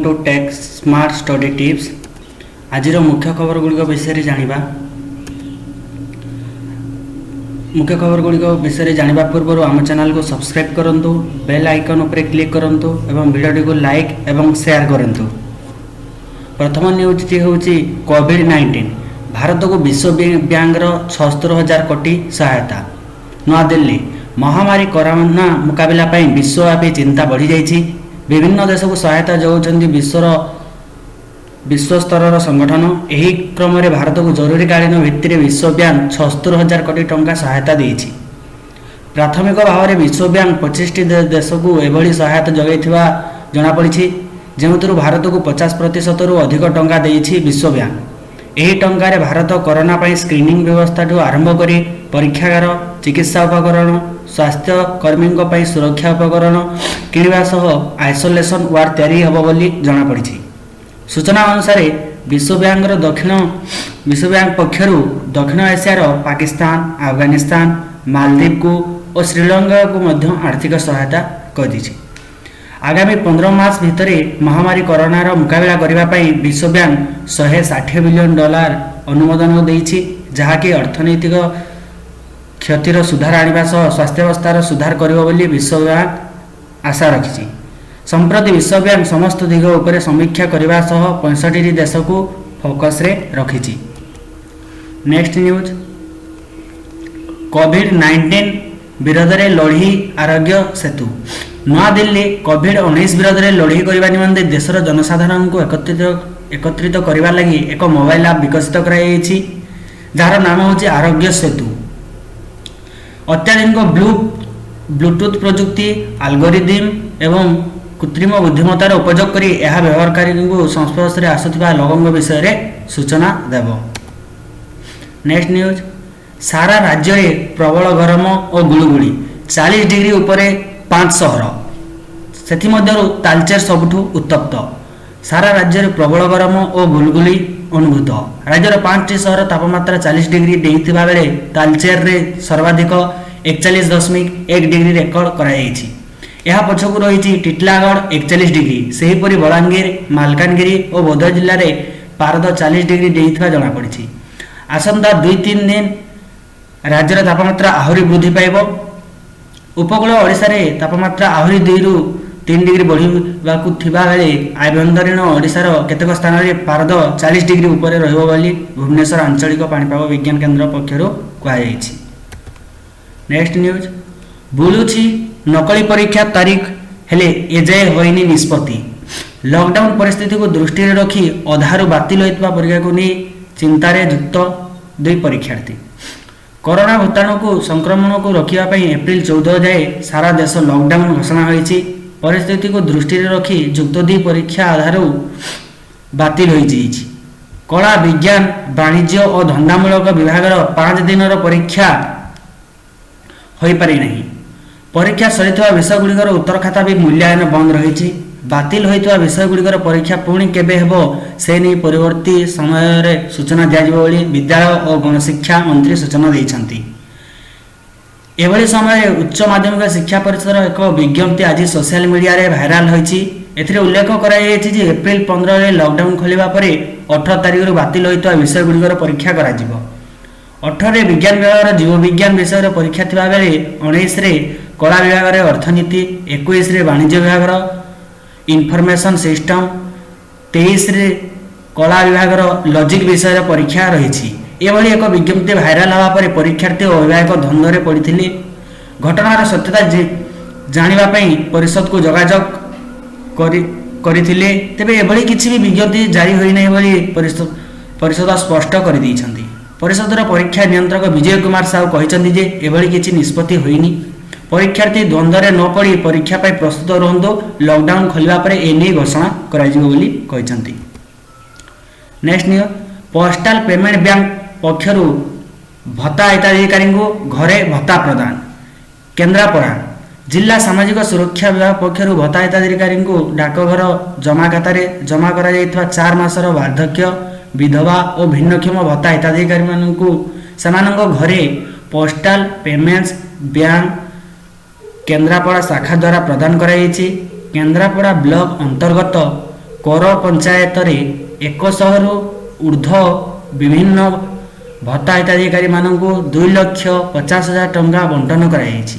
To Tech Smart Study Tips. ଆଜିର ମୁଖ୍ୟ ଖବର ଗୁଡ଼ିକ ବିଷୟରେ ଜାଣିବା। ମୁଖ୍ୟ ଖବର ଗୁଡ଼ିକ ବିଷୟରେ ଜାଣିବା ପୂର୍ବରୁ ଆମ ଚ୍ୟାନେଲକୁ ସବସ୍କ୍ରାଇବ୍ କରନ୍ତୁ, ବେଲ୍ ଆଇକନ୍ ଉପରେ କ୍ଲିକ୍ କରନ୍ତୁ ଏବଂ ଭିଡ଼ିଓଟିକୁ ଲାଇକ୍ ଏବଂ ସେୟାର କରନ୍ତୁ। ପ୍ରଥମ ନ୍ୟୁଜ୍ଟି ହେଉଛି କୋଭିଡ଼-19। ଭାରତକୁ ବିଶ୍ୱ ବ୍ୟାଙ୍କର 76,000 କୋଟି ସହାୟତା। ନୂଆଦିଲ୍ଲୀ, ମହାମାରୀ କରୋନା ମୁକାବିଲା ପାଇଁ ବିଶ୍ୱବ୍ୟାପୀ ଚିନ୍ତା ବଢ଼ିଯାଇଛି। ବିଭିନ୍ନ ଦେଶକୁ ସହାୟତା ଯୋଗାଉଛନ୍ତି ବିଶ୍ୱ ସ୍ତରର ସଂଗଠନ। ଏହି କ୍ରମରେ ଭାରତକୁ ଜରୁରୀକାଳୀନ ଭିତ୍ତିରେ ବିଶ୍ୱ ବ୍ୟାଙ୍କ 76,000 କୋଟି ଟଙ୍କା ସହାୟତା ଦେଇଛି। ପ୍ରାଥମିକ ଭାବରେ ବିଶ୍ୱ ବ୍ୟାଙ୍କ 25ଟି ଦେଶକୁ ଏଭଳି ସହାୟତା ଯୋଗାଇଥିବା ଜଣାପଡ଼ିଛି, ଯେଉଁଥିରୁ ଭାରତକୁ 50%ରୁ ଅଧିକ ଟଙ୍କା ଦେଇଛି ବିଶ୍ୱ ବ୍ୟାଙ୍କ। ଏହି ଟଙ୍କାରେ ଭାରତ କରୋନା ପାଇଁ ସ୍କ୍ରିନିଂ ବ୍ୟବସ୍ଥାଠୁ ଆରମ୍ଭ କରି ପରୀକ୍ଷାଗାର, ଚିକିତ୍ସା ଉପକରଣ, ସ୍ୱାସ୍ଥ୍ୟ କର୍ମୀଙ୍କ ପାଇଁ ସୁରକ୍ଷା ଉପକରଣ କିଣିବା ସହ ଆଇସୋଲେସନ୍ ୱାର୍ଡ ତିଆରି ହେବ ବୋଲି ଜଣାପଡ଼ିଛି। ସୂଚନା ଅନୁସାରେ, ବିଶ୍ୱ ବ୍ୟାଙ୍କ ପକ୍ଷରୁ ଦକ୍ଷିଣ ଏସିଆର ପାକିସ୍ତାନ, ଆଫଗାନିସ୍ତାନ, ମାଲଦ୍ୱୀପକୁ ଓ ଶ୍ରୀଲଙ୍କାକୁ ମଧ୍ୟ ଆର୍ଥିକ ସହାୟତା କରିଛି। ଆଗାମୀ 15 ମାସ ଭିତରେ ମହାମାରୀ କରୋନାର ମୁକାବିଲା କରିବା ପାଇଁ ବିଶ୍ୱ ବ୍ୟାଙ୍କ 160 ବିଲିୟନ ଡଲାର ଅନୁମୋଦନ ଦେଇଛି, ଯାହାକି ଅର୍ଥନୈତିକ କ୍ଷତିର ସୁଧାର ଆଣିବା ସହ ସ୍ୱାସ୍ଥ୍ୟ ବ୍ୟବସ୍ଥାର ସୁଧାର କରିବ ବୋଲି ବିଶ୍ୱ ବ୍ୟାଙ୍କ ଆଶା ରଖିଛି। ସମ୍ପ୍ରତି ବିଶ୍ୱ ବ୍ୟାଙ୍କ ସମସ୍ତ ଦିଗ ଉପରେ ସମୀକ୍ଷା କରିବା ସହ 65ଟି ଦେଶକୁ ଫୋକସରେ ରଖିଛି। ନେକ୍ସଟ ନ୍ୟୁଜ୍, କୋଭିଡ-19 ବିରୋଧରେ ଲଢ଼େଇ ଆରୋଗ୍ୟ ସେତୁ। ନୂଆଦିଲ୍ଲୀ, କୋଭିଡ-19 ବିରୋଧରେ ଲଢ଼େଇ କରିବା ନିମନ୍ତେ ଦେଶର ଜନସାଧାରଣଙ୍କୁ ଏକତ୍ରିତ କରିବା ଲାଗି ଏକ ମୋବାଇଲ ଆପ୍ ବିକଶିତ କରାଯାଇଛି, ଯାହାର ନାମ ହେଉଛି ଆରୋଗ୍ୟ ସେତୁ। ଅତ୍ୟାଧୁନିକ ବ୍ଲୁଟୁଥ୍ ପ୍ରଯୁକ୍ତି, ଆଲଗୋରିଦିମ୍ ଏବଂ କୃତ୍ରିମ ବୁଦ୍ଧିମତ୍ତାର ଉପଯୋଗ କରି ଏହା ବ୍ୟବହାରକାରୀଙ୍କୁ ସଂସ୍ପର୍ଶରେ ଆସୁଥିବା ଲୋକଙ୍କ ବିଷୟରେ ସୂଚନା ଦେବ। ନେକ୍ସଟ ନ୍ୟୁଜ୍, ସାରା ରାଜ୍ୟରେ ପ୍ରବଳ ଗରମ ଓ ଗୁଳୁଗୁଳି। 40 ଡିଗ୍ରୀ ଉପରେ ପାଞ୍ଚ ସହର, ସେଥିମଧ୍ୟରୁ ତାଲଚେର ସବୁଠୁ ଉତ୍ତପ୍ତ। ସାରା ରାଜ୍ୟରେ ପ୍ରବଳ ଗରମ ଓ ଗୁଳୁଗୁଳି ଅନୁଭୂତ। ରାଜ୍ୟର ପାଞ୍ଚଟି ସହର ତାପମାତ୍ରା 40 ଡିଗ୍ରୀ ଡେଇଁଥିବା ବେଳେ ତାଲଚେରରେ ସର୍ବାଧିକ 41.1 ଡିଗ୍ରୀ ରେକର୍ଡ କରାଯାଇଛି। ଏହା ପଛକୁ ରହିଛି ଟିଟିଲାଗଡ଼ 41 ଡିଗ୍ରୀ। ସେହିପରି ବଲାଙ୍ଗୀର, ମାଲକାନଗିରି ଓ ବୌଦ୍ଧ ଜିଲ୍ଲାରେ ପାରଦ 40 ଡିଗ୍ରୀ ଡେଇଁଥିବା ଜଣାପଡ଼ିଛି। ଆସନ୍ତା 2-3 ଦିନ ରାଜ୍ୟର ତାପମାତ୍ରା ଆହୁରି ବୃଦ୍ଧି ପାଇବ। ଉପକୂଳ ଓଡ଼ିଶାରେ ତାପମାତ୍ରା ଆହୁରି 2ରୁ 3 ଡିଗ୍ରୀ ବଢ଼ିବାକୁ ଥିବା ବେଳେ ଆଭ୍ୟନ୍ତରୀଣ ଓଡ଼ିଶାର କେତେକ ସ୍ଥାନରେ ପାରଦ 40 ଡିଗ୍ରୀ ଉପରେ ରହିବ ବୋଲି ଭୁବନେଶ୍ୱର ଆଞ୍ଚଳିକ ପାଣିପାଗ ବିଜ୍ଞାନ କେନ୍ଦ୍ର ପକ୍ଷରୁ କୁହାଯାଇଛି। ନେକ୍ସଟ ନ୍ୟୁଜ୍, ବୁଲୁଛି ନକଲି ପରୀକ୍ଷା ତାରିଖ, ହେଲେ ଏଯାଏ ହୋଇନି ନିଷ୍ପତ୍ତି। ଲକଡାଉନ ପରିସ୍ଥିତିକୁ ଦୃଷ୍ଟିରେ ରଖି ଅଧାରୁ ବାତିଲ ହୋଇଥିବା ପରୀକ୍ଷାକୁ ନେଇ ଚିନ୍ତାରେ ଯୁକ୍ତ ଦୁଇ ପରୀକ୍ଷାର୍ଥୀ। କରୋନା ଭୂତାଣୁକୁ ସଂକ୍ରମଣକୁ ରୋକିବା ପାଇଁ ଏପ୍ରିଲ 14 ଯାଏ ସାରା ଦେଶ ଲକଡାଉନ ଘୋଷଣା ହୋଇଛି। ପରିସ୍ଥିତିକୁ ଦୃଷ୍ଟିରେ ରଖି ଯୁକ୍ତ ଦୁଇ ପରୀକ୍ଷା ଅଧାରୁ ବାତିଲ ହୋଇଯାଇଛି। କଳା, ବିଜ୍ଞାନ, ବାଣିଜ୍ୟ ଓ ଧନ୍ଦାମୂଳକ ବିଭାଗର 5 ଦିନର ପରୀକ୍ଷା ହୋଇପାରିନାହିଁ। ପରୀକ୍ଷା ସରିଥିବା ବିଷୟଗୁଡ଼ିକର ଉତ୍ତର ଖାତା ବି ମୂଲ୍ୟାୟନ ବନ୍ଦ ରହିଛି। ବାତିଲ ହୋଇଥିବା ବିଷୟଗୁଡ଼ିକର ପରୀକ୍ଷା ପୁଣି କେବେ ହେବ, ସେ ନେଇ ପରବର୍ତ୍ତୀ ସମୟରେ ସୂଚନା ଦିଆଯିବ ବୋଲି ବିଦ୍ୟାଳୟ ଓ ଗଣଶିକ୍ଷା ମନ୍ତ୍ରୀ ସୂଚନା ଦେଇଛନ୍ତି। ଏଭଳି ସମୟରେ ଉଚ୍ଚ ମାଧ୍ୟମିକ ଶିକ୍ଷା ପରିଷଦର ଏକ ବିଜ୍ଞପ୍ତି ଆଜି ସୋସିଆଲ ମିଡିଆରେ ଭାଇରାଲ ହୋଇଛି। ଏଥିରେ ଉଲ୍ଲେଖ କରାଯାଇଛି ଯେ ଏପ୍ରିଲ 15ରେ ଲକଡାଉନ ଖୋଲିବା ପରେ 18 ତାରିଖରୁ ବାତିଲ ହୋଇଥିବା ବିଷୟଗୁଡ଼ିକର ପରୀକ୍ଷା କରାଯିବ। 18ରେ ବିଜ୍ଞାନ ବିଭାଗର ଜୀବବିଜ୍ଞାନ ବିଷୟର ପରୀକ୍ଷା ଥିବା ବେଳେ 19ରେ କଳା ବିଭାଗରେ ଅର୍ଥନୀତି, 21ରେ ବାଣିଜ୍ୟ ବିଭାଗର ଇନଫର୍ମେସନ ସିଷ୍ଟମ, 23ରେ କଳା ବିଭାଗର ଲଜିକ୍ ବିଷୟର ପରୀକ୍ଷା ରହିଛି। ଏଭଳି ଏକ ବିଜ୍ଞପ୍ତି ଭାଇରାଲ ହେବା ପରେ ପରୀକ୍ଷାର୍ଥୀ ଓ ଅଭିଭାବକ ଦ୍ୱନ୍ଦ୍ୱରେ ପଡ଼ିଥିଲେ। ଘଟଣାର ସତ୍ୟତା ଜାଣିବା ପାଇଁ ପରିଷଦକୁ ଯୋଗାଯୋଗ କରିଥିଲେ। ତେବେ ଏଭଳି କିଛି ବି ବିଜ୍ଞପ୍ତି ଜାରି ହୋଇନାହିଁ ବୋଲି ପରିଷଦ ସ୍ପଷ୍ଟ କରିଦେଇଛନ୍ତି। ପରିଷଦର ପରୀକ୍ଷା ନିୟନ୍ତ୍ରକ ବିଜୟ କୁମାର ସାହୁ କହିଛନ୍ତି ଯେ ଏଭଳି କିଛି ନିଷ୍ପତ୍ତି ହୋଇନି। ପରୀକ୍ଷାର୍ଥୀ ଦ୍ୱନ୍ଦ୍ୱରେ ନ ପଡ଼ି ପରୀକ୍ଷା ପାଇଁ ପ୍ରସ୍ତୁତ ରୁହନ୍ତୁ। ଲକଡାଉନ ଖୋଲିବା ପରେ ଏନେଇ ଘୋଷଣା କରାଯିବ ବୋଲି କହିଛନ୍ତି। Next news, postal payment bank ପକ୍ଷରୁ ଭତ୍ତା ହିତାଧିକାରୀଙ୍କୁ ଘରେ ଭତ୍ତା ପ୍ରଦାନ। କେନ୍ଦ୍ରାପଡ଼ା ଜିଲ୍ଲା ସାମାଜିକ ସୁରକ୍ଷା ବିଭାଗ ପକ୍ଷରୁ ଭତ୍ତା ହିତାଧିକାରୀଙ୍କୁ ଡାକଘର ଜମା ଖାତାରେ ଜମା କରାଯାଇଥିବା 4 ମାସର ବାର୍ଦ୍ଧକ୍ୟ, ବିଧବା ଓ ଭିନ୍ନକ୍ଷମ ଭତ୍ତା ହିତାଧିକାରୀମାନଙ୍କୁ ସେମାନଙ୍କ ଘରେ ପୋଷ୍ଟାଲ ପେମେଣ୍ଟସ୍ ବ୍ୟାଙ୍କ କେନ୍ଦ୍ରାପଡ଼ା ଶାଖା ଦ୍ୱାରା ପ୍ରଦାନ କରାଯାଇଛି। କେନ୍ଦ୍ରାପଡ଼ା ବ୍ଲକ ଅନ୍ତର୍ଗତ କର ପଞ୍ଚାୟତରେ 100ରୁ ଉର୍ଦ୍ଧ୍ୱ ବିଭିନ୍ନ ଭତ୍ତା ହିତାଧିକାରୀମାନଙ୍କୁ 2,50,000 ଟଙ୍କା ବଣ୍ଟନ କରାଯାଇଛି।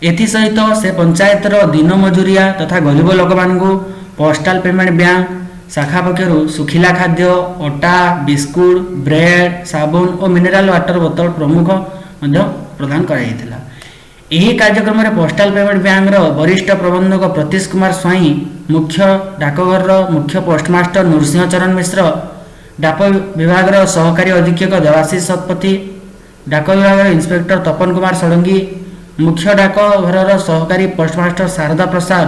ଏଥିସହିତ ସେ ପଞ୍ଚାୟତର ଦିନ ମଜୁରିଆ ତଥା ଗରିବ ଲୋକମାନଙ୍କୁ ପୋଷ୍ଟାଲ ପେମେଣ୍ଟ ବ୍ୟାଙ୍କ ଶାଖା ପକ୍ଷରୁ ଶୁଖିଲା ଖାଦ୍ୟ, ଅଟା, ବିସ୍କୁଟ, ବ୍ରେଡ୍, ସାବୁନ ଓ ମିନେରାଲ ୱାଟର ବୋତଲ ପ୍ରମୁଖ ମଧ୍ୟ ପ୍ରଦାନ କରାଯାଇଥିଲା। ଏହି କାର୍ଯ୍ୟକ୍ରମରେ ପୋଷ୍ଟାଲ ପେମେଣ୍ଟ ବ୍ୟାଙ୍କର ବରିଷ୍ଠ ପ୍ରବନ୍ଧକ ପ୍ରତୀଶ କୁମାର ସ୍ୱାଇଁ, ମୁଖ୍ୟ ଡାକଘରର ମୁଖ୍ୟ ପୋଷ୍ଟମାଷ୍ଟର ନୃସିଂହ ଚରଣ ମିଶ୍ର, ଡାକ ବିଭାଗର ସହକାରୀ ଅଧୀକ୍ଷକ ଦେବାଶିଷ ଶତପଥୀ, ଡାକ ବିଭାଗର ଇନ୍ସପେକ୍ଟର ତପନ କୁମାର ଷଡ଼ଙ୍ଗୀ, ମୁଖ୍ୟ ଡାକଘରର ସହକାରୀ ପୋଷ୍ଟମାଷ୍ଟର ଶାରଦା ପ୍ରସାଦ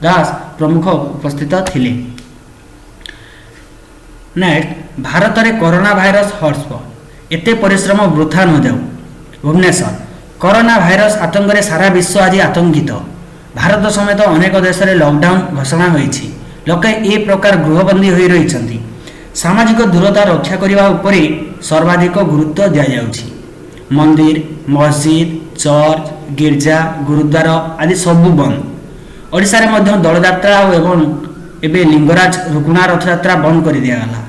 ଦାସ ପ୍ରମୁଖ ଉପସ୍ଥିତ ଥିଲେ। ନେକ୍ସଟ, ଭାରତରେ କରୋନା ଭାଇରସ ହଟସ୍ପଟ, ଏତେ ପରିଶ୍ରମ ବୃଥା ନଯାଉ। ଭୁବନେଶ୍ୱର, କରୋନା ଭାଇରସ ଆତଙ୍କରେ ସାରା ବିଶ୍ୱ ଆଜି ଆତଙ୍କିତ। ଭାରତ ସମେତ ଅନେକ ଦେଶରେ ଲକଡାଉନ ଘୋଷଣା ହୋଇଛି। ଲୋକେ ଏ ପ୍ରକାର ଗୃହବନ୍ଦୀ ହୋଇ ରହିଛନ୍ତି। ସାମାଜିକ ଦୂରତା ରକ୍ଷା କରିବା ଉପରେ ସର୍ବାଧିକ ଗୁରୁତ୍ୱ ଦିଆଯାଉଛି। ମନ୍ଦିର, ମସଜିଦ, ଚର୍ଚ୍ଚ, ଗିର୍ଜା, ଗୁରୁଦ୍ୱାର ଆଦି ସବୁ ବନ୍ଦ। ଓଡ଼ିଶାରେ ମଧ୍ୟ ଦୋଳଯାତ୍ରା ଆଉ ଏବଂ ଏବେ ଲିଙ୍ଗରାଜ ରୁକୁଣା ରଥଯାତ୍ରା ବନ୍ଦ କରିଦିଆଗଲା।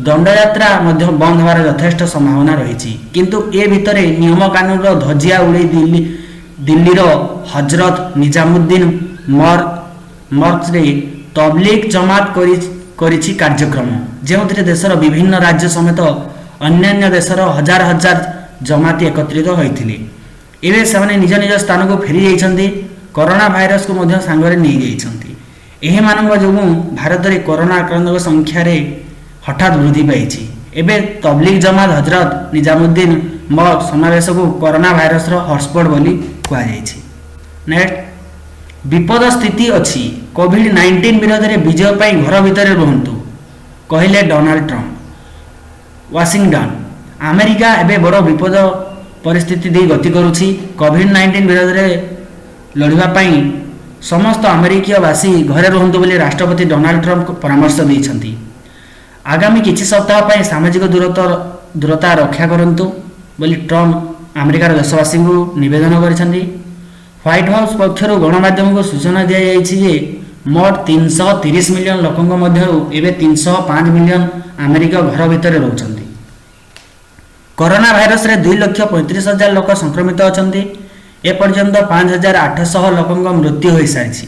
ଦଣ୍ଡଯାତ୍ରା ମଧ୍ୟ ବନ୍ଦ ହେବାର ଯଥେଷ୍ଟ ସମ୍ଭାବନା ରହିଛି। କିନ୍ତୁ ଏ ଭିତରେ ନିୟମ କାନୁନର ଧଜିଆ ଉଡ଼େଇ ଦିଲ୍ଲୀର ହଜରତ ନିଜାମୁଦ୍ଦିନ ମର୍କଜରେ ତବଲିଗ ଜମାତ କରିଛି କାର୍ଯ୍ୟକ୍ରମ, ଯେଉଁଥିରେ ଦେଶର ବିଭିନ୍ନ ରାଜ୍ୟ ସମେତ ଅନ୍ୟାନ୍ୟ ଦେଶର ହଜାର ହଜାର ଜମାତି ଏକତ୍ରିତ ହୋଇଥିଲେ। ଏବେ ସେମାନେ ନିଜ ନିଜ ସ୍ଥାନକୁ ଫେରି ଯାଇଛନ୍ତି, କରୋନା ଭାଇରସକୁ ମଧ୍ୟ ସାଙ୍ଗରେ ନେଇଯାଇଛନ୍ତି। ଏହିମାନଙ୍କ ଯୋଗୁଁ ଭାରତରେ କରୋନା ଆକ୍ରାନ୍ତଙ୍କ ସଂଖ୍ୟାରେ ହଠାତ୍ ବୃଦ୍ଧି ପାଇଛି। ଏବେ ତବଲିଗ ଜମାତ ହଜରତ ନିଜାମୁଦ୍ଦିନ ମସ୍କ ସମାବେଶକୁ କରୋନା ଭାଇରସର ହଟସ୍ପଟ ବୋଲି କୁହାଯାଇଛି। ନେକ୍ସଟ, ବିପଦ ସ୍ଥିତି ଅଛି, କୋଭିଡ-19 ବିରୋଧରେ ବିଜୟ ପାଇଁ ଘର ଭିତରେ ରୁହନ୍ତୁ, କହିଲେ ଡୋନାଲ୍ଡ ଟ୍ରମ୍ପ। ୱାଶିଂଟନ, ଆମେରିକା ଏବେ ବଡ଼ ବିପଦ ପରିସ୍ଥିତି ଦେଇ ଗତି କରୁଛି। କୋଭିଡ-19 ବିରୋଧରେ ଲଢ଼ିବା ପାଇଁ ସମସ୍ତ ଆମେରିକୀୟବାସୀ ଘରେ ରୁହନ୍ତୁ ବୋଲି ରାଷ୍ଟ୍ରପତି ଡୋନାଲ୍ଡ ଟ୍ରମ୍ପ ପରାମର୍ଶ ଦେଇଛନ୍ତି। ଆଗାମୀ କିଛି ସପ୍ତାହ ପାଇଁ ସାମାଜିକ ଦୂରତା ରକ୍ଷା କରନ୍ତୁ ବୋଲି ଟ୍ରମ୍ପ ଆମେରିକାର ଦେଶବାସୀଙ୍କୁ ନିବେଦନ କରିଛନ୍ତି। ହ୍ୱାଇଟ୍ ହାଉସ୍ ପକ୍ଷରୁ ଗଣମାଧ୍ୟମକୁ ସୂଚନା ଦିଆଯାଇଛି ଯେ ମୋଟ 330 ମିଲିୟନ ଲୋକଙ୍କ ମଧ୍ୟରୁ ଏବେ 305 ମିଲିୟନ ଆମେରିକୀୟ ଘର ଭିତରେ ରହୁଛନ୍ତି। କରୋନା ଭାଇରସରେ 2,35,000 ଲୋକ ସଂକ୍ରମିତ ଅଛନ୍ତି। ଏପର୍ଯ୍ୟନ୍ତ 5800 ଲୋକଙ୍କ ମୃତ୍ୟୁ ହୋଇସାରିଛି।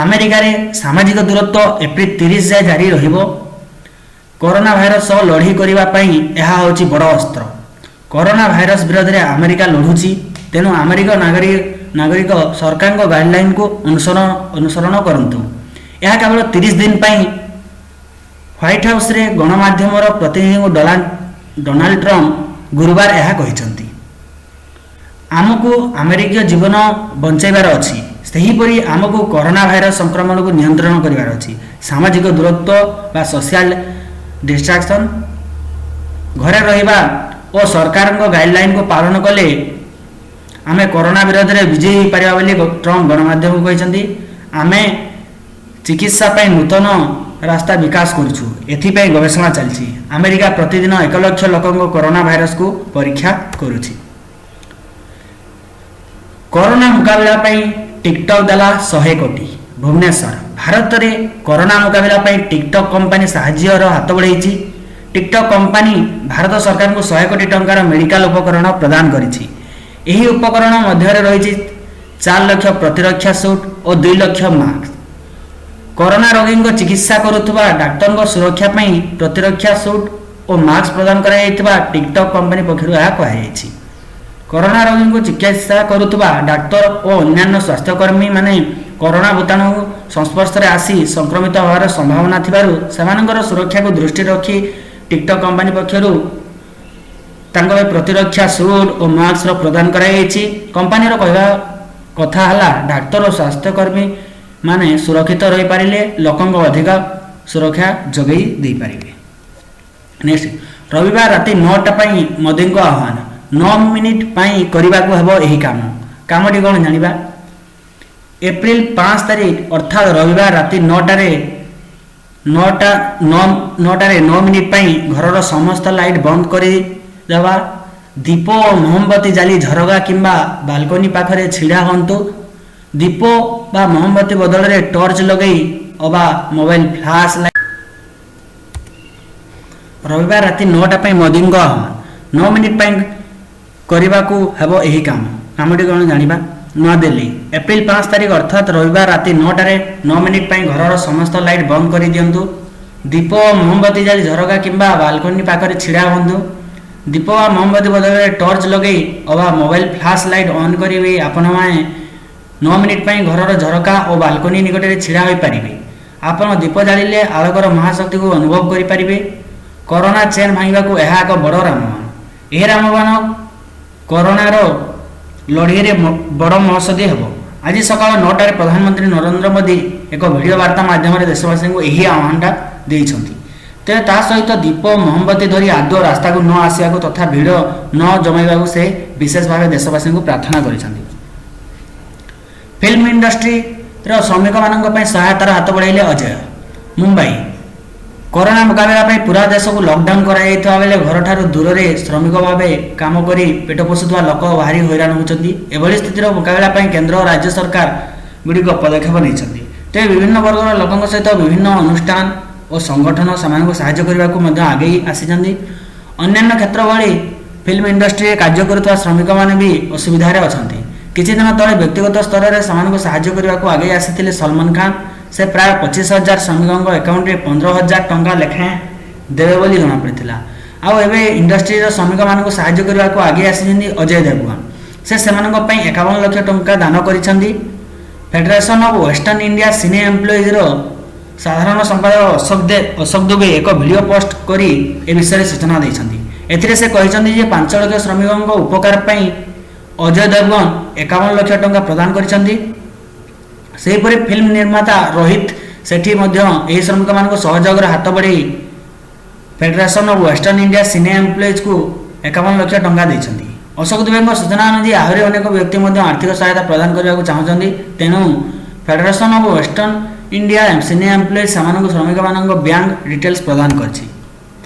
ଆମେରିକାରେ ସାମାଜିକ ଦୂରତ୍ୱ ଏପ୍ରିଲ 30 ଯାଏ ଜାରି ରହିବ। କରୋନା ଭାଇରସ ସହ ଲଢ଼େଇ କରିବା ପାଇଁ ଏହା ହେଉଛି ବଡ଼ ଅସ୍ତ୍ର। କରୋନା ଭାଇରସ ବିରୋଧରେ ଆମେରିକା ଲଢ଼ୁଛି। ତେଣୁ ଆମେରିକ ନାଗରିକ ସରକାରଙ୍କ ଗାଇଡଲାଇନକୁ ଅନୁସରଣ କରନ୍ତୁ। ଏହା କେବଳ 30 ଦିନ ପାଇଁ। ହ୍ୱାଇଟ୍ ହାଉସ୍ରେ ଗଣମାଧ୍ୟମର ପ୍ରତିନିଧିଙ୍କୁ ଡୋନାଲ୍ଡ ଟ୍ରମ୍ପ ଗୁରୁବାର ଏହା କହିଛନ୍ତି। ଆମକୁ ଆମେରିକୀୟ ଜୀବନ ବଞ୍ଚାଇବାର ଅଛି, ସେହିପରି ଆମକୁ କରୋନା ଭାଇରସ ସଂକ୍ରମଣକୁ ନିୟନ୍ତ୍ରଣ କରିବାର ଅଛି। ସାମାଜିକ ଦୂରତ୍ୱ ବା ସୋସିଆଲ ଡିଷ୍ଟାନ୍ସ, ଘରେ ରହିବା ଓ ସରକାରଙ୍କ ଗାଇଡଲାଇନକୁ ପାଳନ କଲେ ଆମେ କରୋନା ବିରୋଧରେ ବିଜୟୀ ହୋଇପାରିବା ବୋଲି ଟ୍ରମ୍ପ ଗଣମାଧ୍ୟମକୁ କହିଛନ୍ତି। ଆମେ ଚିକିତ୍ସା ପାଇଁ ନୂତନ ରାସ୍ତା ବିକାଶ କରୁଛୁ। ଏଥିପାଇଁ ଗବେଷଣା ଚାଲିଛି। ଆମେରିକା ପ୍ରତିଦିନ 1 ଲକ୍ଷ ଲୋକଙ୍କ କରୋନା ଭାଇରସକୁ ପରୀକ୍ଷା କରୁଛି। କରୋନା ମୁକାବିଲା ପାଇଁ ଟିକଟକ୍ ଦେଲା 100 କୋଟି। ଭୁବନେଶ୍ୱର, ଭାରତରେ କରୋନା ମୁକାବିଲା ପାଇଁ ଟିକଟକ୍ କମ୍ପାନୀ ସାହାଯ୍ୟର ହାତ ବଢ଼ାଇଛି। ଟିକଟକ୍ କମ୍ପାନୀ ଭାରତ ସରକାରଙ୍କୁ 100 କୋଟି ଟଙ୍କାର ମେଡିକାଲ ଉପକରଣ ପ୍ରଦାନ କରିଛି। ଏହି ଉପକରଣ ମଧ୍ୟରେ ରହିଛି 4 ଲକ୍ଷ ପ୍ରତିରକ୍ଷା ସୁଟ୍ ଓ 2 ଲକ୍ଷ ମାସ୍କ। କରୋନା ରୋଗୀଙ୍କ ଚିକିତ୍ସା କରୁଥିବା ଡାକ୍ତରଙ୍କ ସୁରକ୍ଷା ପାଇଁ ପ୍ରତିରକ୍ଷା ସୁଟ୍ ଓ ମାସ୍କ ପ୍ରଦାନ କରାଯାଇଥିବା ଟିକଟକ୍ କମ୍ପାନୀ ପକ୍ଷରୁ ଏହା କୁହାଯାଇଛି। କରୋନା ରୋଗୀଙ୍କୁ ଚିକିତ୍ସା କରୁଥିବା ଡାକ୍ତର ଓ ଅନ୍ୟାନ୍ୟ ସ୍ୱାସ୍ଥ୍ୟକର୍ମୀମାନେ କରୋନା ଭୂତାଣୁ ସଂସ୍ପର୍ଶରେ ଆସି ସଂକ୍ରମିତ ହେବାର ସମ୍ଭାବନା ଥିବାରୁ ସେମାନଙ୍କର ସୁରକ୍ଷାକୁ ଦୃଷ୍ଟିରେ ରଖି ଟିକଟକ୍ କମ୍ପାନୀ ପକ୍ଷରୁ ତାଙ୍କ ପାଇଁ ପ୍ରତିରକ୍ଷା ସୁଟ୍ ଓ ମାସ୍କର ପ୍ରଦାନ କରାଯାଇଛି। କମ୍ପାନୀର କହିବା କଥା ହେଲା, ଡାକ୍ତର ଓ ସ୍ୱାସ୍ଥ୍ୟକର୍ମୀ ମାନେ ସୁରକ୍ଷିତ ରହିପାରିଲେ ଲୋକଙ୍କ ଅଧିକ ସୁରକ୍ଷା ଯୋଗାଇ ଦେଇପାରିବେ। ନେକ୍ସଟ, ରବିବାର ରାତି 9ଟା ପାଇଁ ମୋଦିଙ୍କ ଆହ୍ୱାନ। 9 ମିନିଟ୍ ପାଇଁ କରିବାକୁ ହେବ ଏହି କାମ। କାମଟି କ'ଣ ଜାଣିବା। ଏପ୍ରିଲ 5 ତାରିଖ ଅର୍ଥାତ୍ ରବିବାର ରାତି 9ଟାରେ 9ଟା 9 9ଟାରେ 9 ମିନିଟ୍ ପାଇଁ ଘରର ସମସ୍ତ ଲାଇଟ୍ ବନ୍ଦ କରିଦେବା। ଦୀପ ଓ ମହମବତୀ ଜାଳି ଝରକା କିମ୍ବା ବାଲକୋନି ପାଖରେ ଛିଡ଼ା ହୁଅନ୍ତୁ। ଦୀପ ବା ମହମବତୀ ବଦଳରେ ଟର୍ଚ୍ଚ ଲଗାଇ ଅବା ମୋବାଇଲ ଫ୍ଲାସ୍ ଲାଇଟ୍। ରବିବାର ରାତି 9ଟା ପାଇଁ ମୋଦିଙ୍କ ଆହ୍ୱାନ, 9 ମିନିଟ୍ ପାଇଁ କରିବାକୁ ହେବ ଏହି କାମ। କାମଟି କ'ଣ ଜାଣିବା। ନୂଆଦିଲ୍ଲୀ, ଏପ୍ରିଲ 5 ତାରିଖ ଅର୍ଥାତ୍ ରବିବାର ରାତି 9ଟାରେ 9 ମିନିଟ୍ ପାଇଁ ଘରର ସମସ୍ତ ଲାଇଟ୍ ବନ୍ଦ କରିଦିଅନ୍ତୁ। ଦୀପ ଓ ମହମବତୀ ଜାଳି ଝରକା କିମ୍ବା ବାଲକୋନି ପାଖରେ ଛିଡ଼ା ହୁଅନ୍ତୁ। ଦୀପ ବା ମହମବତୀ ବଦଳରେ ଟର୍ଚ୍ଚ ଲଗାଇ ଅବା ମୋବାଇଲ ଫ୍ଲାସ୍ ଲାଇଟ୍ ଅନ୍ କରି ବି ଆପଣମାନେ 9 ମିନିଟ୍ ପାଇଁ ଘରର ଝରକା ଓ ବାଲକୋନି ନିକଟରେ ଛିଡ଼ା ହୋଇପାରିବେ। ଆପଣ ଦୀପ ଜାଳିଲେ ଆଲୋକର ମହାଶକ୍ତିକୁ ଅନୁଭବ କରିପାରିବେ। କରୋନା ଚେନ୍ ଭାଙ୍ଗିବାକୁ ଏହା ଏକ ବଡ଼ ରାମବାଣ। ଏହି ରାମବାଣ କରୋନାର ଲଢ଼େଇରେ ବଡ଼ ମହୋଷଧି ହେବ। ଆଜି ସକାଳ 9ଟାରେ ପ୍ରଧାନମନ୍ତ୍ରୀ ନରେନ୍ଦ୍ର ମୋଦି ଏକ ଭିଡ଼ିଓ ବାର୍ତ୍ତା ମାଧ୍ୟମରେ ଦେଶବାସୀଙ୍କୁ ଏହି ଆହ୍ୱାନଟା ଦେଇଛନ୍ତି। ତେବେ ତା ସହିତ ଦୀପ ମହମବତୀ ଧରି ଆଦୌ ରାସ୍ତାକୁ ନ ଆସିବାକୁ ତଥା ଭିଡ଼ ନ ଜମାଇବାକୁ ସେ ବିଶେଷ ଭାବେ ଦେଶବାସୀଙ୍କୁ ପ୍ରାର୍ଥନା କରିଛନ୍ତି। ଫିଲ୍ମ ଇଣ୍ଡଷ୍ଟ୍ରିର ଶ୍ରମିକମାନଙ୍କ ପାଇଁ ସହାୟତାର ହାତ ବଢ଼ାଇଲେ ଅଜୟ। ମୁମ୍ବାଇ, କରୋନା ମୁକାବିଲା ପାଇଁ ପୁରା ଦେଶକୁ ଲକଡାଉନ କରାଯାଇଥିବା ବେଳେ ଘରଠାରୁ ଦୂରରେ ଶ୍ରମିକ ଭାବେ କାମ କରି ପେଟ ପୋଷୁଥିବା ଲୋକ ଭାରି ହଇରାଣ ହେଉଛନ୍ତି। ଏଭଳି ସ୍ଥିତିର ମୁକାବିଲା ପାଇଁ କେନ୍ଦ୍ର ଓ ରାଜ୍ୟ ସରକାର ଗୁଡ଼ିକ ପଦକ୍ଷେପ ନେଇଛନ୍ତି। ତେବେ ବିଭିନ୍ନ ବର୍ଗର ଲୋକଙ୍କ ସହିତ ବିଭିନ୍ନ ଅନୁଷ୍ଠାନ ଓ ସଂଗଠନ ସେମାନଙ୍କୁ ସାହାଯ୍ୟ କରିବାକୁ ମଧ୍ୟ ଆଗେଇ ଆସିଛନ୍ତି। ଅନ୍ୟାନ୍ୟ କ୍ଷେତ୍ର ଭଳି ଫିଲ୍ମ ଇଣ୍ଡଷ୍ଟ୍ରିରେ କାର୍ଯ୍ୟ କରୁଥିବା ଶ୍ରମିକମାନେ ବି ଅସୁବିଧାରେ ଅଛନ୍ତି। କିଛି ଦିନ ତଳେ ବ୍ୟକ୍ତିଗତ ସ୍ତରରେ ସେମାନଙ୍କୁ ସାହାଯ୍ୟ କରିବାକୁ ଆଗେଇ ଆସିଥିଲେ ସଲମାନ ଖାନ। ସେ ପ୍ରାୟ 25,000 ଶ୍ରମିକଙ୍କ ଆକାଉଣ୍ଟରେ 15,000 ଟଙ୍କା ଲେଖାଏଁ ଦେବେ ବୋଲି ଜଣାପଡ଼ିଥିଲା। ଆଉ ଏବେ ଇଣ୍ଡଷ୍ଟ୍ରିର ଶ୍ରମିକମାନଙ୍କୁ ସାହାଯ୍ୟ କରିବାକୁ ଆଗେଇ ଆସିଛନ୍ତି ଅଜୟ ଦେବଗନ। ସେ ସେମାନଙ୍କ ପାଇଁ 51 ଲକ୍ଷ ଟଙ୍କା ଦାନ କରିଛନ୍ତି। Federation of western India cine ଏମ୍ପ୍ଲୟିଜ୍ର ସାଧାରଣ ସମ୍ପାଦକ ଅଶୋକ ଦୁବେ ଏକ ଭିଡ଼ିଓ ପୋଷ୍ଟ କରି ଏ ବିଷୟରେ ସୂଚନା ଦେଇଛନ୍ତି। ଏଥିରେ ସେ କହିଛନ୍ତି ଯେ 5 ଲକ୍ଷ ଶ୍ରମିକଙ୍କ ଉପକାର ପାଇଁ ଅଜୟ ଦେବଗନ 51 ଲକ୍ଷ ଟଙ୍କା ପ୍ରଦାନ କରିଛନ୍ତି। ସେହିପରି ଫିଲ୍ମ ନିର୍ମାତା ରୋହିତ ସେଠି ମଧ୍ୟ ଏହି ଶ୍ରମିକମାନଙ୍କୁ ସହଯୋଗର ହାତ ବଢ଼ାଇ federation of western India cine ଏମ୍ପ୍ଲୟିଜ୍କୁ 51 ଲକ୍ଷ ଟଙ୍କା ଦେଇଛନ୍ତି। ଅଶୋକ ଦୁବେଙ୍କ ସୂଚନା ଅନୁଯାୟୀ ଆହୁରି ଅନେକ ବ୍ୟକ୍ତି ମଧ୍ୟ ଆର୍ଥିକ ସହାୟତା ପ୍ରଦାନ କରିବାକୁ ଚାହୁଁଛନ୍ତି। ତେଣୁ federation of western India cine employees ସେମାନଙ୍କୁ ଶ୍ରମିକମାନଙ୍କ ବ୍ୟାଙ୍କ ଡିଟେଲ୍ସ ପ୍ରଦାନ କରିଛି।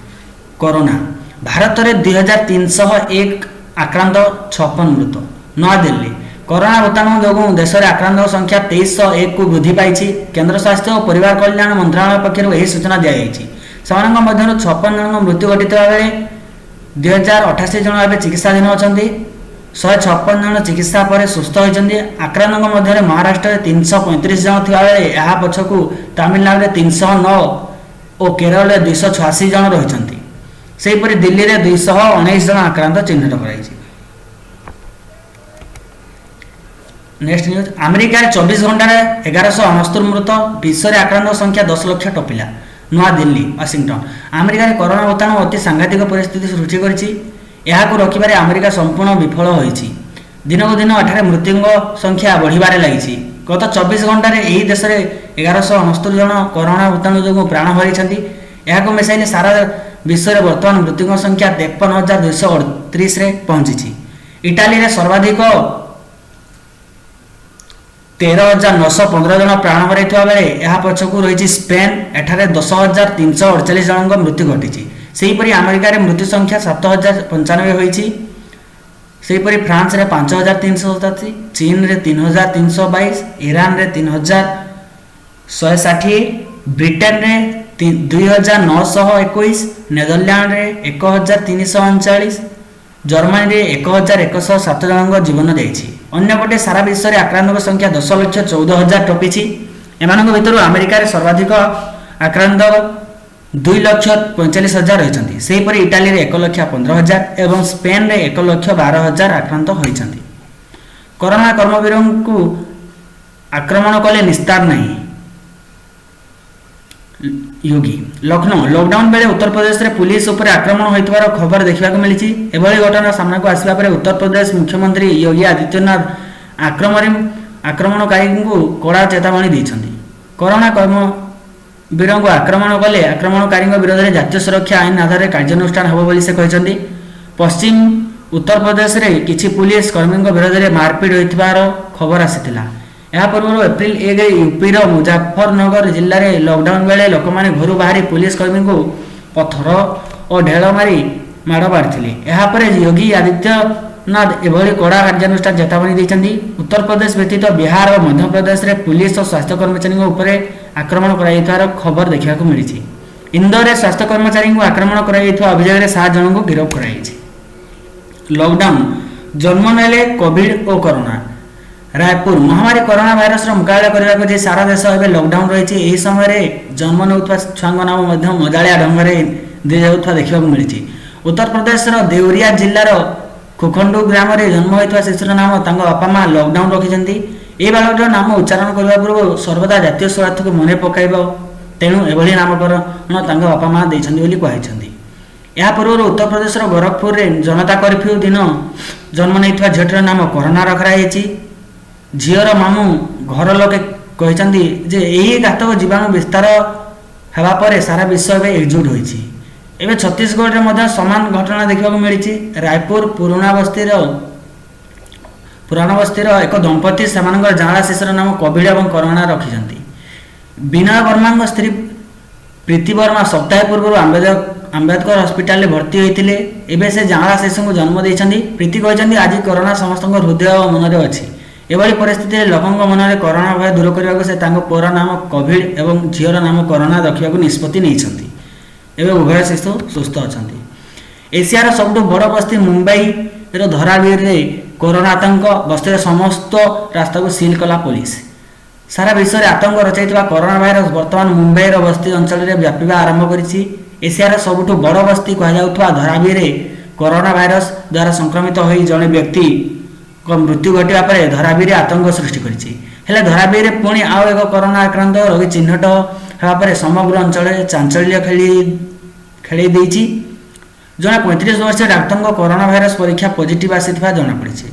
କରୋନା, ଭାରତରେ 2301 ଆକ୍ରାନ୍ତ, 56 ମୃତ। ନୂଆଦିଲ୍ଲୀ, କରୋନା ଭୂତାଣୁ ଯୋଗୁଁ ଦେଶରେ ଆକ୍ରାନ୍ତଙ୍କ ସଂଖ୍ୟା 2301କୁ ବୃଦ୍ଧି ପାଇଛି। କେନ୍ଦ୍ର ସ୍ୱାସ୍ଥ୍ୟ ଓ ପରିବାର କଲ୍ୟାଣ ମନ୍ତ୍ରଣାଳୟ ପକ୍ଷରୁ ଏହି ସୂଚନା ଦିଆଯାଇଛି। ସେମାନଙ୍କ ମଧ୍ୟରୁ 56 ଜଣଙ୍କ ମୃତ୍ୟୁ ଘଟିଥିବା ବେଳେ 2088 ଜଣ ଏବେ ଚିକିତ୍ସାଧୀନ ଅଛନ୍ତି। 156 ଜଣ ଚିକିତ୍ସା ପରେ ସୁସ୍ଥ ହୋଇଛନ୍ତି। ଆକ୍ରାନ୍ତଙ୍କ ମଧ୍ୟରେ ମହାରାଷ୍ଟ୍ରରେ 335 ଜଣ ଥିବାବେଳେ ଏହା ପଛକୁ ତାମିଲନାଡୁରେ 309 ଓ କେରଳରେ 286 ଜଣ ରହିଛନ୍ତି। ସେହିପରି ଦିଲ୍ଲୀରେ 219 ଜଣ ଆକ୍ରାନ୍ତ ଚିହ୍ନଟ କରାଯାଇଛି। ନେକ୍ସଟ ନ୍ୟୁଜ୍, ଆମେରିକାରେ 24 ଘଣ୍ଟାରେ 1169 ମୃତ, ବିଶ୍ୱରେ ଆକ୍ରାନ୍ତଙ୍କ ସଂଖ୍ୟା 10 ଲକ୍ଷ ଟପିଲା। ନୂଆଦିଲ୍ଲୀ, ୱାଶିଂଟନ, ଆମେରିକାରେ କରୋନା ଭୂତାଣୁ ଅତି ସାଂଘାତିକ ପରିସ୍ଥିତି ସୃଷ୍ଟି କରିଛି। ଏହାକୁ ରୋକିବାରେ ଆମେରିକା ସମ୍ପୂର୍ଣ୍ଣ ବିଫଳ ହୋଇଛି। ଦିନକୁ ଦିନ ଏଠାରେ ମୃତ୍ୟୁଙ୍କ ସଂଖ୍ୟା ବଢ଼ିବାରେ ଲାଗିଛି। ଗତ 24 ଘଣ୍ଟାରେ ଏହି ଦେଶରେ 1169 ଜଣ କରୋନା ଭୂତାଣୁ ଯୋଗୁଁ ପ୍ରାଣ ହରାଇଛନ୍ତି। ଏହାକୁ ମିଶାଇଲେ ସାରା ବିଶ୍ୱରେ ବର୍ତ୍ତମାନ ମୃତ୍ୟୁଙ୍କ ସଂଖ୍ୟା 53,238ରେ ପହଞ୍ଚିଛି। ଇଟାଲୀରେ ସର୍ବାଧିକ 13,915 ଜଣ ପ୍ରାଣ ହରାଇଥିବା ବେଳେ ଏହା ପଛକୁ ରହିଛି ସ୍ପେନ୍। ଏଠାରେ 10,348 ଜଣଙ୍କ ମୃତ୍ୟୁ ଘଟିଛି। ସେହିପରି ଆମେରିକାରେ ମୃତ୍ୟୁ ସଂଖ୍ୟା 7,095 ହୋଇଛି। ସେହିପରି ଫ୍ରାନ୍ସରେ 5,387, ଚୀନରେ 3,322, ଇରାନରେ 3,160, ବ୍ରିଟେନରେ 2,921, ନେଦରଲ୍ୟାଣ୍ଡରେ 1,339, ଜର୍ମାନୀରେ 1,107 ଜଣଙ୍କ ଜୀବନ ଯାଇଛି। ଅନ୍ୟପଟେ ସାରା ବିଶ୍ୱରେ ଆକ୍ରାନ୍ତଙ୍କ ସଂଖ୍ୟା 10,14,000 ଟପିଛି। ଏମାନଙ୍କ ଭିତରୁ ଆମେରିକାରେ ସର୍ବାଧିକ ଆକ୍ରାନ୍ତ 2,45,000 ରହିଛନ୍ତି। ସେହିପରି ଇଟାଲୀରେ 1,15,000 ଏବଂ ସ୍ପେନରେ 1,12,000 ଆକ୍ରାନ୍ତ ହୋଇଛନ୍ତି। କରୋନା କର୍ମବୀରଙ୍କୁ ଆକ୍ରମଣ କଲେ ନିସ୍ତାର ନାହିଁ, ଯୋଗୀ। ଲକ୍ଷ୍ନୌ, ଲକଡାଉନ ବେଳେ ଉତ୍ତରପ୍ରଦେଶରେ ପୁଲିସ ଉପରେ ଆକ୍ରମଣ ହୋଇଥିବାର ଖବର ଦେଖିବାକୁ ମିଳିଛି। ଏଭଳି ଘଟଣା ସାମ୍ନାକୁ ଆସିବା ପରେ ଉତ୍ତରପ୍ରଦେଶ ମୁଖ୍ୟମନ୍ତ୍ରୀ ଯୋଗୀ ଆଦିତ୍ୟନାଥ ଆକ୍ରମଣକାରୀଙ୍କୁ କଡ଼ା ଚେତାବନୀ ଦେଇଛନ୍ତି। କରୋନା କର୍ମବୀରଙ୍କୁ ଆକ୍ରମଣ କଲେ ଆକ୍ରମଣକାରୀଙ୍କ ବିରୋଧରେ ଜାତୀୟ ସୁରକ୍ଷା ଆଇନ ଆଧାରରେ କାର୍ଯ୍ୟାନୁଷ୍ଠାନ ହେବ ବୋଲି ସେ କହିଛନ୍ତି। ପଶ୍ଚିମ ଉତ୍ତରପ୍ରଦେଶରେ କିଛି ପୁଲିସ କର୍ମୀଙ୍କ ବିରୋଧରେ ମାରପିଟ ହୋଇଥିବାର ଖବର ଆସିଥିଲା। ଏହା ପୂର୍ବରୁ ଏପ୍ରିଲ 1ରେ ୟୁପିର ମୁଜାଫରନଗର ଜିଲ୍ଲାରେ ଲକଡାଉନ ବେଳେ ଲୋକମାନେ ଘରୁ ବାହାରି ପୁଲିସ କର୍ମୀଙ୍କୁ ପଥର ଓ ଢେଲ ମାରି ମାଡ଼ ମାରିଥିଲେ। ଏହାପରେ ଯୋଗୀ ଆଦିତ୍ୟନାଥ ଏଭଳି କଡ଼ା କାର୍ଯ୍ୟାନୁଷ୍ଠାନ ଚେତାବନୀ ଦେଇଛନ୍ତି। ଉତ୍ତରପ୍ରଦେଶ ବ୍ୟତୀତ ବିହାର ଓ ମଧ୍ୟପ୍ରଦେଶରେ ପୁଲିସ ଓ ସ୍ୱାସ୍ଥ୍ୟ କର୍ମଚାରୀଙ୍କ ଉପରେ ଆକ୍ରମଣ କରାଯାଇଥିବାର ଖବର ଦେଖିବାକୁ ମିଳିଛି। ଇନ୍ଦୋରରେ ସ୍ୱାସ୍ଥ୍ୟ କର୍ମଚାରୀଙ୍କୁ ଆକ୍ରମଣ କରାଯାଇଥିବା ଅଭିଯୋଗରେ 7 ଜଣଙ୍କୁ ଗିରଫ କରାଯାଇଛି। ଲକଡାଉନ ଜନ୍ମ ନେଲେ କୋଭିଡ ଓ କରୋନା। ରାୟପୁର, ମହାମାରୀ କରୋନା ଭାଇରସର ମୁକାବିଲା କରିବାକୁ ଯାଇ ସାରା ଦେଶ ଏବେ ଲକଡାଉନ ରହିଛି। ଏହି ସମୟରେ ଜନ୍ମ ନେଉଥିବା ଛୁଆଙ୍କ ନାମ ମଧ୍ୟ ମଜାଳିଆ ଢଙ୍ଗରେ ଦିଆଯାଉଥିବା ଦେଖିବାକୁ ମିଳିଛି। ଉତ୍ତରପ୍ରଦେଶର ଦେଉରିଆ ଜିଲ୍ଲାର ଖୁଖଣ୍ଡୁ ଗ୍ରାମରେ ଜନ୍ମ ହୋଇଥିବା ଶିଶୁର ନାମ ତାଙ୍କ ବାପା ମା ଲକଡାଉନ ରଖିଛନ୍ତି। ଏହି ବାଳକଟିର ନାମ ଉଚ୍ଚାରଣ କରିବା ପୂର୍ବରୁ ସର୍ବଦା ଜାତୀୟ ସ୍ୱାର୍ଥକୁ ମନେ ପକାଇବ, ତେଣୁ ଏଭଳି ନାମକରଣ ତାଙ୍କ ବାପା ମା ଦେଇଛନ୍ତି ବୋଲି କୁହାଇଛନ୍ତି। ଏହା ପୂର୍ବରୁ ଉତ୍ତରପ୍ରଦେଶର ଗୋରଖପୁରରେ ଜନତା କର୍ଫ୍ୟୁ ଦିନ ଜନ୍ମ ନେଇଥିବା ଝିଅଟିର ନାମ କରୋନା ରଖାଯାଇଛି। ଝିଅର ମାମୁଁ ଘର ଲୋକେ କହିଛନ୍ତି ଯେ ଏହି ଘାତକ ଜୀବାଣୁ ବିସ୍ତାର ହେବା ପରେ ସାରା ବିଶ୍ୱ ଏବେ ଏକଜୁଟ ହୋଇଛି। ଏବେ ଛତିଶଗଡ଼ରେ ମଧ୍ୟ ସମାନ ଘଟଣା ଦେଖିବାକୁ ମିଳିଛି। ରାୟପୁର ପୁରାଣ ବସ୍ତିର ଏକ ଦମ୍ପତି ସେମାନଙ୍କର ଯାଆଁଳା ଶିଶୁର ନାମ କୋଭିଡ ଏବଂ କରୋନା ରଖିଛନ୍ତି। ବିନୟ ବର୍ମାଙ୍କ ସ୍ତ୍ରୀ ପ୍ରୀତି ବର୍ମା ସପ୍ତାହେ ପୂର୍ବରୁ ଆମ୍ବେଦକର ହସ୍ପିଟାଲରେ ଭର୍ତ୍ତି ହୋଇଥିଲେ। ଏବେ ସେ ଯାଆଁଳା ଶିଶୁଙ୍କୁ ଜନ୍ମ ଦେଇଛନ୍ତି। ପ୍ରୀତି କହିଛନ୍ତି, ଆଜି କରୋନା ସମସ୍ତଙ୍କ ହୃଦୟ ଓ ମନରେ ଅଛି। ଏଭଳି ପରିସ୍ଥିତିରେ ଲୋକଙ୍କ ମନରେ କରୋନା ଭୟ ଦୂର କରିବାକୁ ସେ ତାଙ୍କ ପୁଅର ନାମ କୋଭିଡ ଏବଂ ଝିଅର ନାମ କରୋନା ରଖିବାକୁ ନିଷ୍ପତ୍ତି ନେଇଛନ୍ତି। ଏବେ ଉଭୟ ଶିଶୁ ସୁସ୍ଥ ଅଛନ୍ତି। ଏସିଆର ସବୁଠୁ ବଡ଼ ବସ୍ତି ମୁମ୍ବାଇର ଧରାବୀରରେ କରୋନା ଆତଙ୍କ। ବସ୍ତିର ସମସ୍ତ ରାସ୍ତାକୁ ସିଲ୍ କଲା ପୋଲିସ। ସାରା ବିଶ୍ୱରେ ଆତଙ୍କ ରଚାଇଥିବା କରୋନା ଭାଇରସ ବର୍ତ୍ତମାନ ମୁମ୍ବାଇର ବସ୍ତି ଅଞ୍ଚଳରେ ବ୍ୟାପିବା ଆରମ୍ଭ କରିଛି। ଏସିଆର ସବୁଠୁ ବଡ଼ ବସ୍ତି କୁହାଯାଉଥିବା ଧରାବୀରେ କରୋନା ଭାଇରସ ଦ୍ୱାରା ସଂକ୍ରମିତ ହୋଇ ଜଣେ ବ୍ୟକ୍ତିଙ୍କ ମୃତ୍ୟୁ ଘଟିବା ପରେ ଧରାବୀରେ ଆତଙ୍କ ସୃଷ୍ଟି କରିଛି। ହେଲେ ଧରାବୀରେ ପୁଣି ଆଉ ଏକ କରୋନା ଆକ୍ରାନ୍ତ ରୋଗୀ ଚିହ୍ନଟ ହେବା ପରେ ସମଗ୍ର ଅଞ୍ଚଳରେ ଚାଞ୍ଚଲ୍ୟ ଖେଳେଇ ଦେଇଛି। ଜଣେ 35 ବର୍ଷୀୟ ଡାକ୍ତରଙ୍କ କରୋନା ଭାଇରସ ପରୀକ୍ଷା ପଜିଟିଭ୍ ଆସିଥିବା ଜଣାପଡ଼ିଛି।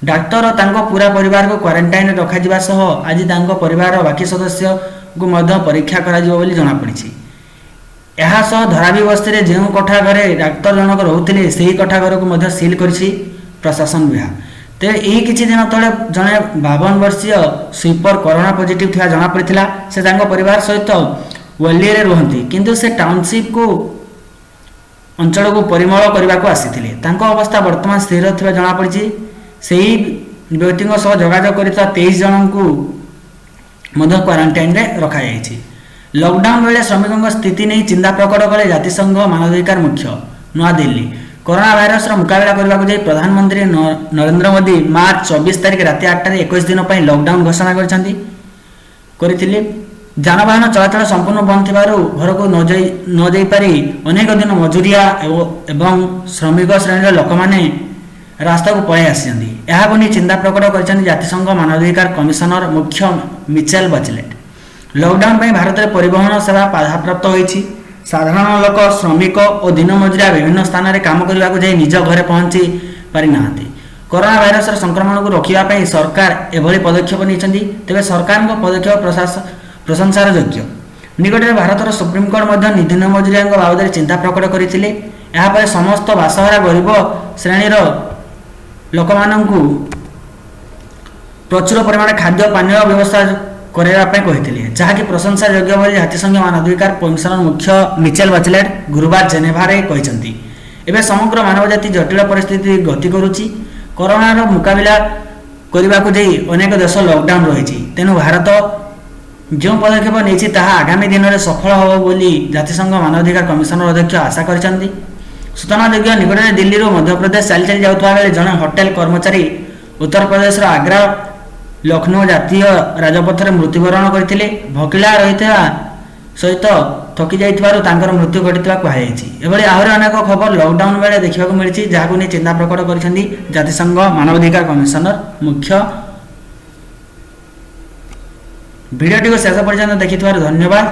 ଡାକ୍ତର ଓ ତାଙ୍କ ପୁରା ପରିବାରକୁ କ୍ୱାରେଣ୍ଟାଇନରେ ରଖାଯିବା ସହ ଆଜି ତାଙ୍କ ପରିବାରର ବାକି ସଦସ୍ୟଙ୍କୁ ମଧ୍ୟ ପରୀକ୍ଷା କରାଯିବ ବୋଲି ଜଣାପଡ଼ିଛି। ଏହା ସହ ଧରାବୀ ବସ୍ତିରେ ଯେଉଁ କୋଠା ଘରେ ଡାକ୍ତର ଜଣକ ରହୁଥିଲେ, ସେହି କୋଠା ଘରକୁ ମଧ୍ୟ ସିଲ୍ କରିଛି ପ୍ରଶାସନ ବିଭାଗ। ତେବେ ଏହି କିଛି ଦିନ ତଳେ ଜଣେ 52 ବର୍ଷୀୟ ସୁଇପର କରୋନା ପଜିଟିଭ୍ ଥିବା ଜଣାପଡ଼ିଥିଲା। ସେ ତାଙ୍କ ପରିବାର ସହିତ ୱର୍ଲିରେ ରୁହନ୍ତି, କିନ୍ତୁ ସେ ଟାଉନସିପ୍କୁ ଅଞ୍ଚଳକୁ ପରିମଳ କରିବାକୁ ଆସିଥିଲେ। ତାଙ୍କ ଅବସ୍ଥା ବର୍ତ୍ତମାନ ସ୍ଥିର ଥିବା ଜଣାପଡ଼ିଛି। ସେହି ବ୍ୟକ୍ତିଙ୍କ ସହ ଯୋଗାଯୋଗ କରିଥିବା 23 ଜଣଙ୍କୁ ମଧ୍ୟ କ୍ୱାରେଣ୍ଟାଇନରେ ରଖାଯାଇଛି। ଲକଡାଉନ ବେଳେ ଶ୍ରମିକଙ୍କ ସ୍ଥିତି ନେଇ ଚିନ୍ତା ପ୍ରକଟ କଲେ ଜାତିସଂଘ ମାନବାଧିକାର ମୁଖ୍ୟ। ନୂଆଦିଲ୍ଲୀ, କରୋନା ଭାଇରସର ମୁକାବିଲା କରିବାକୁ ଯାଇ ପ୍ରଧାନମନ୍ତ୍ରୀ ନରେନ୍ଦ୍ର ମୋଦି ମାର୍ଚ୍ଚ 24 ତାରିଖ ରାତି 8ଟାରେ 21 ଦିନ ପାଇଁ ଲକଡାଉନ ଘୋଷଣା କରିଥିଲେ। ଯାନବାହନ ଚଳାଚଳ ସମ୍ପୂର୍ଣ୍ଣ ବନ୍ଦ ଥିବାରୁ ଘରକୁ ନ ଯାଇପାରି ଅନେକ ଦିନ ମଜୁରିଆ ଏବଂ ଶ୍ରମିକ ଶ୍ରେଣୀର ଲୋକମାନେ ରାସ୍ତାକୁ ପଳାଇ ଆସିଛନ୍ତି। ଏହାକୁ ନେଇ ଚିନ୍ତା ପ୍ରକଟ କରିଛନ୍ତି ଜାତିସଂଘ ମାନବାଧିକାର କମିଶନର ମୁଖ୍ୟ ମିଚେଲ ବାଚେଲେଟ୍। ଲକଡାଉନ ପାଇଁ ଭାରତରେ ପରିବହନ ସେବା ବାଧାପ୍ରାପ୍ତ ହୋଇଛି। ସାଧାରଣ ଲୋକ, ଶ୍ରମିକ ଓ ଦିନ ମଜୁରିଆ ବିଭିନ୍ନ ସ୍ଥାନରେ କାମ କରିବାକୁ ଯାଇ ନିଜ ଘରେ ପହଞ୍ଚି ପାରିନାହାନ୍ତି। କରୋନା ଭାଇରସର ସଂକ୍ରମଣକୁ ରୋକିବା ପାଇଁ ସରକାର ଏଭଳି ପଦକ୍ଷେପ ନେଇଛନ୍ତି। ତେବେ ସରକାରଙ୍କ ପଦକ୍ଷେପ ପ୍ରଶଂସାର ଯୋଗ୍ୟ। ନିକଟରେ ଭାରତର ସୁପ୍ରିମକୋର୍ଟ ମଧ୍ୟ ଦିନ ମଜୁରିଆଙ୍କ ବାବଦରେ ଚିନ୍ତା ପ୍ରକଟ କରିଥିଲେ। ଏହାପରେ ସମସ୍ତ ବାସହରା ଗରିବ ଶ୍ରେଣୀର ଲୋକମାନଙ୍କୁ ପ୍ରଚୁର ପରିମାଣରେ ଖାଦ୍ୟ ପାନୀୟ ବ୍ୟବସ୍ଥା କରାଇବା ପାଇଁ କହିଥିଲେ, ଯାହାକି ପ୍ରଶଂସା ଯୋଗ୍ୟ ବୋଲି ଜାତିସଂଘ ମାନବାଧିକାର କମିଶନର ମୁଖ୍ୟ ମିଚେଲ ବାଚେଲେଟ୍ ଗୁରୁବାର ଜେନେଭାରେ କହିଛନ୍ତି। ଏବେ ସମଗ୍ର ମାନବ ଜାତି ଜଟିଳ ପରିସ୍ଥିତି ଗତି କରୁଛି। କରୋନାର ମୁକାବିଲା କରିବାକୁ ଯାଇ ଅନେକ ଦେଶ ଲକଡାଉନ ରହିଛି। ତେଣୁ ଭାରତ ଯେଉଁ ପଦକ୍ଷେପ ନେଇଛି, ତାହା ଆଗାମୀ ଦିନରେ ସଫଳ ହେବ ବୋଲି ଜାତିସଂଘ ମାନବାଧିକାର କମିଶନର ଅଧ୍ୟକ୍ଷ ଆଶା କରିଛନ୍ତି। ସୂଚନାଯୋଗ୍ୟ, ନିକଟରେ ଦିଲ୍ଲୀରୁ ମଧ୍ୟପ୍ରଦେଶ ଚାଲି ଚାଲି ଯାଉଥିବା ବେଳେ ଜଣେ ହୋଟେଲ କର୍ମଚାରୀ ଉତ୍ତରପ୍ରଦେଶର ଆଗ୍ରା ଲକ୍ଷ୍ନୌ ଜାତୀୟ ରାଜପଥରେ ମୃତ୍ୟୁବରଣ କରିଥିଲେ। ଭୋକିଲା ରହିଥିବା ସହିତ ଥକି ଯାଇଥିବାରୁ ତାଙ୍କର ମୃତ୍ୟୁ ଘଟିଥିବା କୁହାଯାଇଛି। ଏଭଳି ଆହୁରି ଅନେକ ଖବର ଲକଡାଉନ ବେଳେ ଦେଖିବାକୁ ମିଳିଛି, ଯାହାକୁ ନେଇ ଚିନ୍ତା ପ୍ରକଟ କରିଛନ୍ତି ଜାତିସଂଘ ମାନବାଧିକାର କମିଶନର ମୁଖ୍ୟ। ଭିଡ଼ିଓଟିକୁ ଶେଷ ପର୍ଯ୍ୟନ୍ତ ଦେଖିଥିବାରୁ ଧନ୍ୟବାଦ।